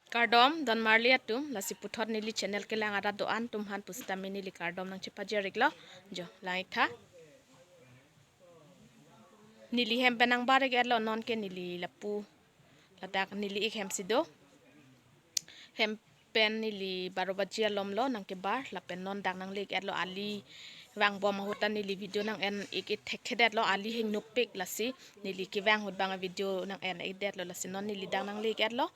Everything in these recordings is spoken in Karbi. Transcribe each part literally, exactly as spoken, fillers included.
Kardom don marli atum, lasi puthot neli channel kelang arat do-an atum aphan pusitame neli kardom nangchepajir-iklo. Jo, lang-iktha. Neli hem pen nangbar-ik-etlo, non ke neli lapu ladak neli ik hem si do. Hem pen neli baro baji alom lo nangkebar, lapen non dak nangle-ik-etlo, ali vangbom ahut ta neli video nang-en ik-et thekthedetlo, ali hingnopik, lasi neli kevang ahut abang video nang-en ik-etlo, lasi non neli dak nangle-ik-etlo.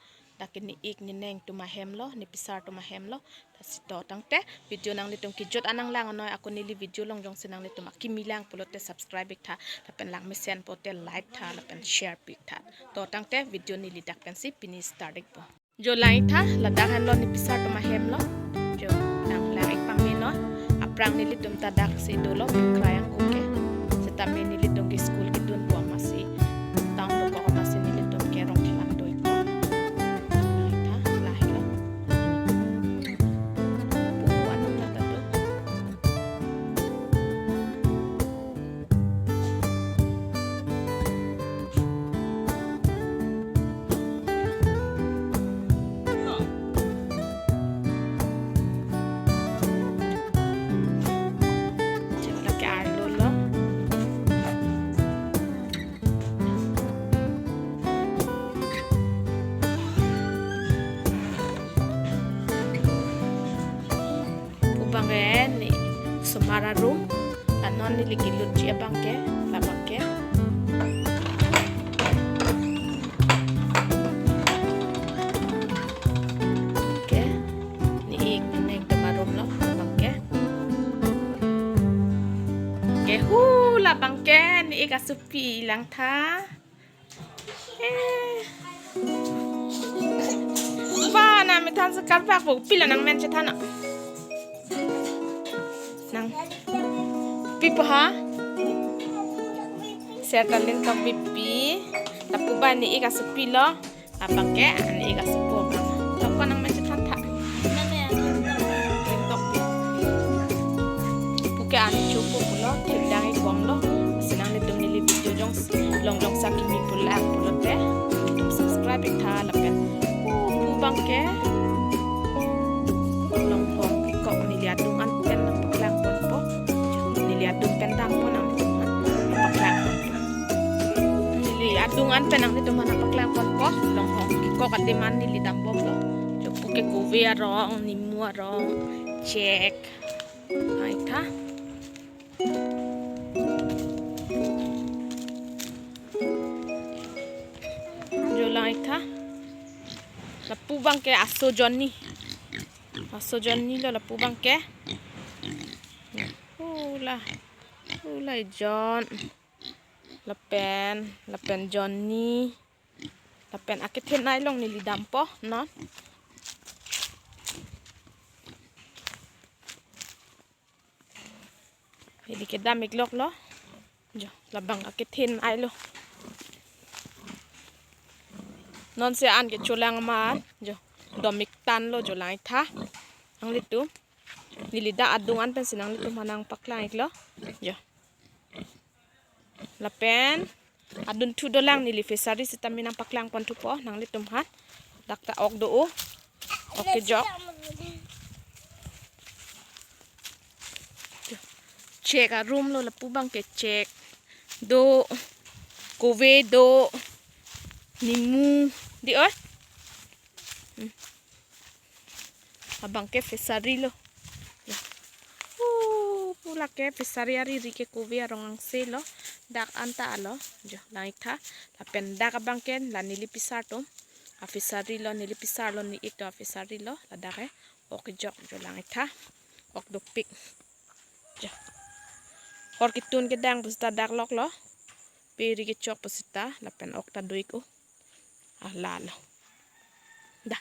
Dak ke ne ik ne neng atum ahem lo, ne pisar atum ahem lo. Lasi to tangte video nanglitum kejut an nanglang-onnoi, ako neli video along jongsi nanglitum akimi lang pulote subscribe-iktha, lapen lang mesen pulote like tha, lapen share pi-iktha. To tangte video neli dak pensi pini start-ikpo. Jo, lang-iktha, ladak henlo ne pisar atum ahem lo. Jo, nanglang-ik pame non. Aphrang nelitum ta daksi dolo, Bikra Angku ke. Sitame nelitum ke school kedunpo amatsi, town dokok amatsi nelitum ke Rongkhelang do-ikpo. Lang-iktha, lahelo. Pupu anung lata do. Lake arlo lo. Pu abangke ne osomar arum. La non neli kelutji abangke, labangke. Ke, ne ik ne neng atum arum lo, labangke. Ke hu, labangke, ne ik asopi, langtha. Eh. Ba, na methan sekar pak bo, pilo nangmen chethan na. Nangpipo ha? Sertalin tokbipi. Lapu abang ne ik asopi lo. Abangke ne ik asopo abang. Tokpo nangmen chethan tha. Tok. Puke an chopo pulo, thekdang-ik bomlo. Lasi nanglitum neli video jong along jongsi akimi pulang pulote subscribe-iktha lapen pu abangke longhong kekok neli adung an pen nangpaklangponpo. Neli adung pen dampo, nangpaklangponpo. Neli adung an pen nanglitum aphan nangpaklangponpo. Longhong kekok adim an neli dambomlo. Jo, puke kove arong, nimu arong, chek. Lang-iktha. Jo, lang-iktha. Lapu abangke aso jonni. Aso jonni lo lapu abangke. Hula. Hula ejon. Lapen, lapen jonni. Lapen akethen ailong neli dampo non. Neli kedam-ik loklo. Jo, labang akethen ailo. Non si an kecholang amat. Jo, dom-ik tanglo, jo, lang-iktha. Nanglitum. Neli dak adung an pensi nanglitum aphan nangpaklang-iklo. Jo. Lapen adunthu dolang, neli fishery sitame nangpaklangponthupo nanglitum aphan. Dak ta ok do-o. Ok kejok. Chek arum lo lapu abangke, chek do, kove do, nimu di oi. Hmm. Abangke fishery lo. Uh, pu lake fishery ariri ke kove arong angse lo. Dak anta lo. Jo, lang-iktha. Lapen dak abangke la neli pisar atum afishery lo, neli pisar lo, ne ik atum afishery lo. Ladak ke ok kejok, jo, lang-iktha. Ok dopik. Jo. Hor ketun kedang pusita dak loklo. Peri kechok pusita lapen ok ta do-ik-o. Ah, lalo. Da.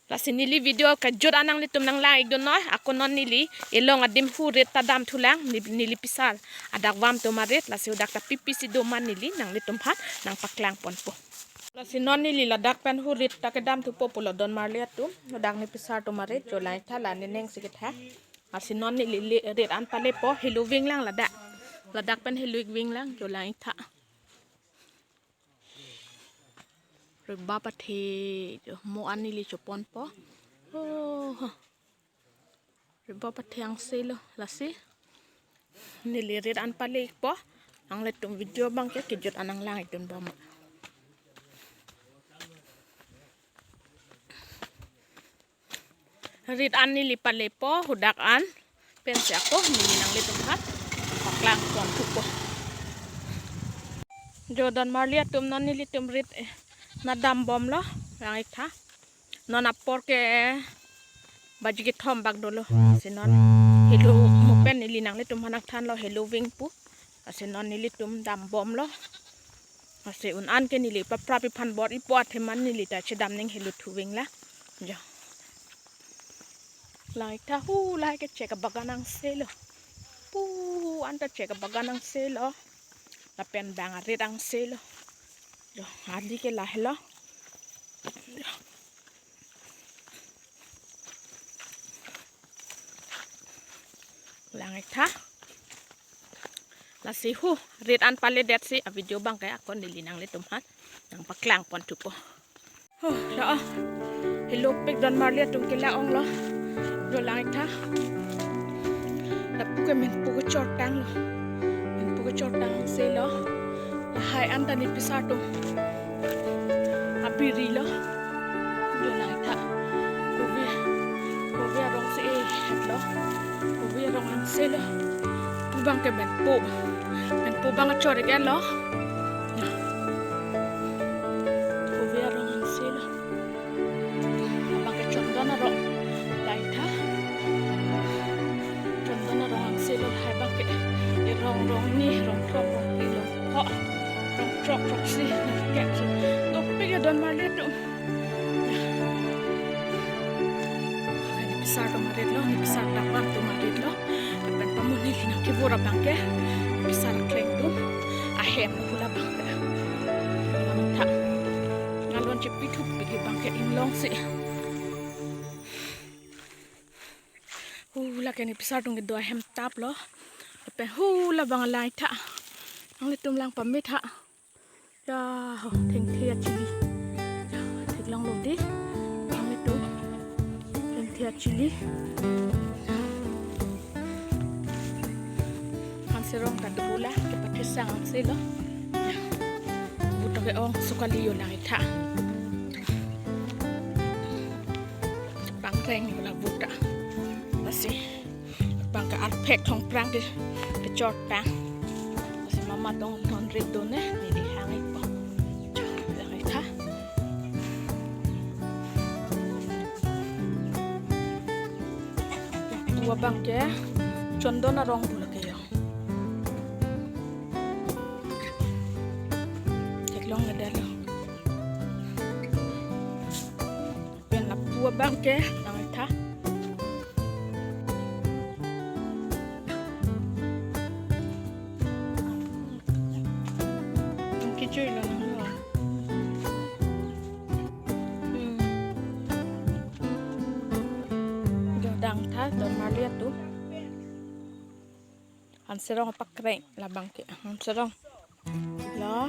Lasi neli video kejut an nanglitum nanglang-ik dunnoi, ako non neli elong adim hu rit ta damthulang, ne-, neli pisar adak vam atum arit, lasi dak ta pipisi do ma neli nanglitum aphan nangpaklangponpo. Lasi non neli ladak pen hu rit ta kedamthupo pulo don marli atum, ladak ne pisar atum arit, jo, lang-iktha, la ne neng si ketha. Lasi non neli le-, rit an palepo, helo vinglang ladak. Ladak pen helo ik vinglang, jo, lang-iktha. Rebap athe jo mo an neli choponpo. Oh, ho. Rebap athe angse lo lasi. Neli rit an palepo. Nanglitum video abangke kejut an nanglang-ikdun bom. Rit an neli palepo, hadak an. Pensi ako neli nanglitum aphan paklang ponthupo. Jo donmarli atum, non nelitum rit, eh, nangdam bomlo, lang-ik tha. Non apor ke baji kethom bak dolo. Si non helo mo pen neli nanglitum aphan nangthanlo helo ving pu. Lasi non nelitum dam bomlo. Lasi un an ke neli paprap iphan bor-ipo athema neli ta chedam nang helo thuving la. Jo. Lang-ik tha, hu lahai ke chek abagan angse lo. Pu an ta chek abagan angse lo. Lapen bang arit angse lo. Jo, ali ke lahelo. Jo. Lang-ik tha. Lasi hu, rit an paledetsi avideo abangke ako neli nanglitum aphan nangpaklang ponthupo. Ho, lo. Helopik donmarli atum ke la-onglo. Jo, lang-ik tha. Lapu ke menpo kechortanglo. Menpo kechortang angse lo. Lahai an ta nepisar atum abiri lo. Jo, lang-ik tha. Kovi, kovi arong si eh lo. Kovi arong angse lo. Pu abangke menpo. Menpo abang chor-ik lo. Kovi arong angse lo. Abangke chondon arong. Lang-ik tha. Chondon arong angse lo lahai abangke. Erong rongni, rong throk, rong phli, rong pho, rong throk, rong isi, rong kep si. Dopik jo donmarli atum. Nepisar atum arit lo, nepisar dak bang atum arit lo. Lapen pamun neli nangkevur abangke nepisar akleng atum ahem lo hu labangke. Lang-ik tha. Ngalon chepithupik abangke inglong si. Hu lake nepisar atum kedo ahem tap lo. Lapen hu labang, lang-ik tha. Nanglitum lang pame tha. Ya, ho, thengthe achili. Ya, theklonglo dei. Nanglitum. Thengthe achili. Hanserong ta dolo la, kepathesang angse lo. Ya. Buta ke-ong sukali, jo, lang-ik tha. Pangreng la buta. Lasi abangke arphek thongphrang ke kechortang. Lasi mama tong non rit done, neli hang-ikpo. Jo, lang-ik tha. Pu abangke chondon arong pu lake jo. Theklongledetlo. Pen lapu abangke, lang-ik tha. Kejui lo nang lo. Hmm. Jo, dang tha, donmarli atum. Hanserong apakreng labangke. Hanserong. Lo.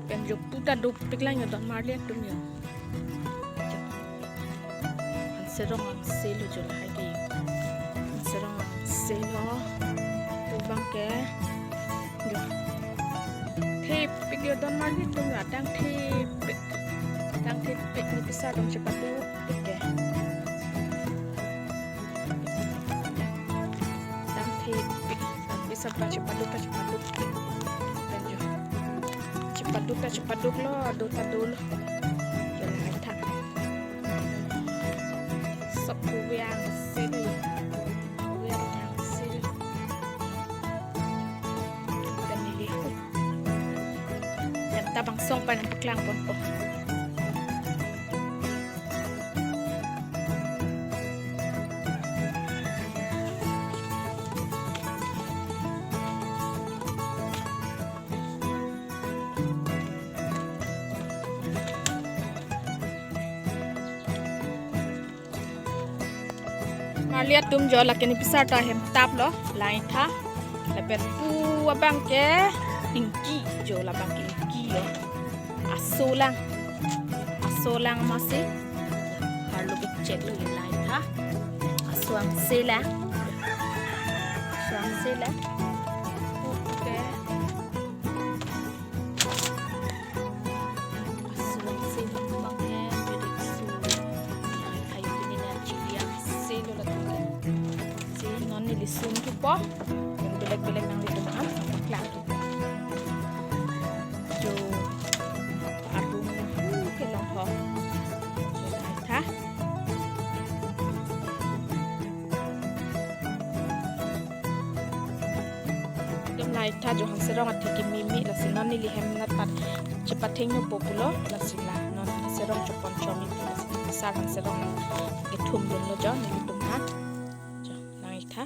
Pen jo pu ta dopik lang jo donmarli atum jo. Jo. Hanserong angse lo jo lahai ke. Hanserong angse lo. Pu abangke. Jo. Thepik jo donmarli atum jo, adang thepik. Adang thepik, nepisar atum chepadopik ke. Adang thepik. Nepisar abang chepaduk, chepaduk. Pen jo. Chepaduk ta chepaduklo, do ta dolo. Jo, lang-ik tha. Sop kovi angse lo. Kovi angse lo. Pen neli. Pen ta bang song pen paklang ponpo. Marli atum jo, lake nepisar ta hem tap lo, lang-ik tha. Lapen pu abangke ingki jo, labangke ingki jo. Aso lang. Tolang masi. Harlo ke check lo ye lai tha. Aswang sela. Aswang sela. Okay. Aswang sela bang he, bedik su. Kayu ini na chili yang selo la tuke. Si non neli sum thupo. Belek belek nanglitum aphan paklang. Jo, arum na, hmm, kelong ho. Jo, lai tha. Dum lai tha jo Hanserong athe kimi mi, lasi non neli hem nat pat chepathengno po pulo, lasi la non Hanserong chopon chomi pulo, lasi sar Hanserong kethum dunlo jo nelitum aphan. Jo, lang ik tha.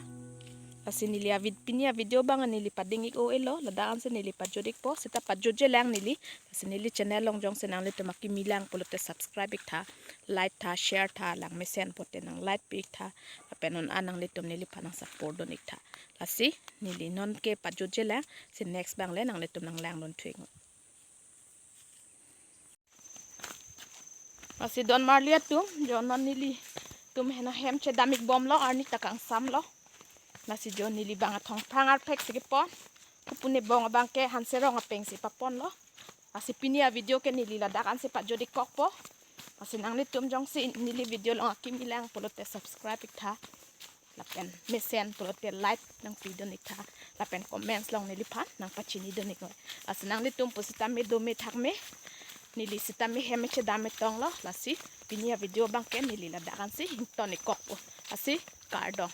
Lasi neli avid pini avideo bang neli pading ik o elo, ladak ansi neli pajut ikpo, seta pajutje lang neli. Lasi neli channel along jongsi nanglitum akimi lang pulote subscribe ik tha, like tha, share tha, lang mesen pote nang like pi ik tha. Lapen non an nanglitum neliphan nang support dun ik tha. Lasi neli non ke pajutje lang, si next bang le nanglitum nang langdun thu ik. Lasi don marli atum, jo non nelitum hena hem chedam ik bomlo, arni ta kangsamlo. Lasi jo neli bang athong thang arphek si kepon. Kupune bong abang ke Hanserong apeng si paponlo. Lasi pini avideo ke neli ladak ansi pajut ik kokpo. Lasi nanglitum jongsi neli video along akimi lang pulote subscribe ik tha. Lapen mesen pulote like nang pidun ik tha. Lapen comments along neliphan nang pachinidun ik noi. Lasi nanglitum pu sitame dome thakme. Neli sitame hem chedam tonglo. Lasi pini avideo bang ke neli ladak ansi ington ik kokpo. Lasi kardom.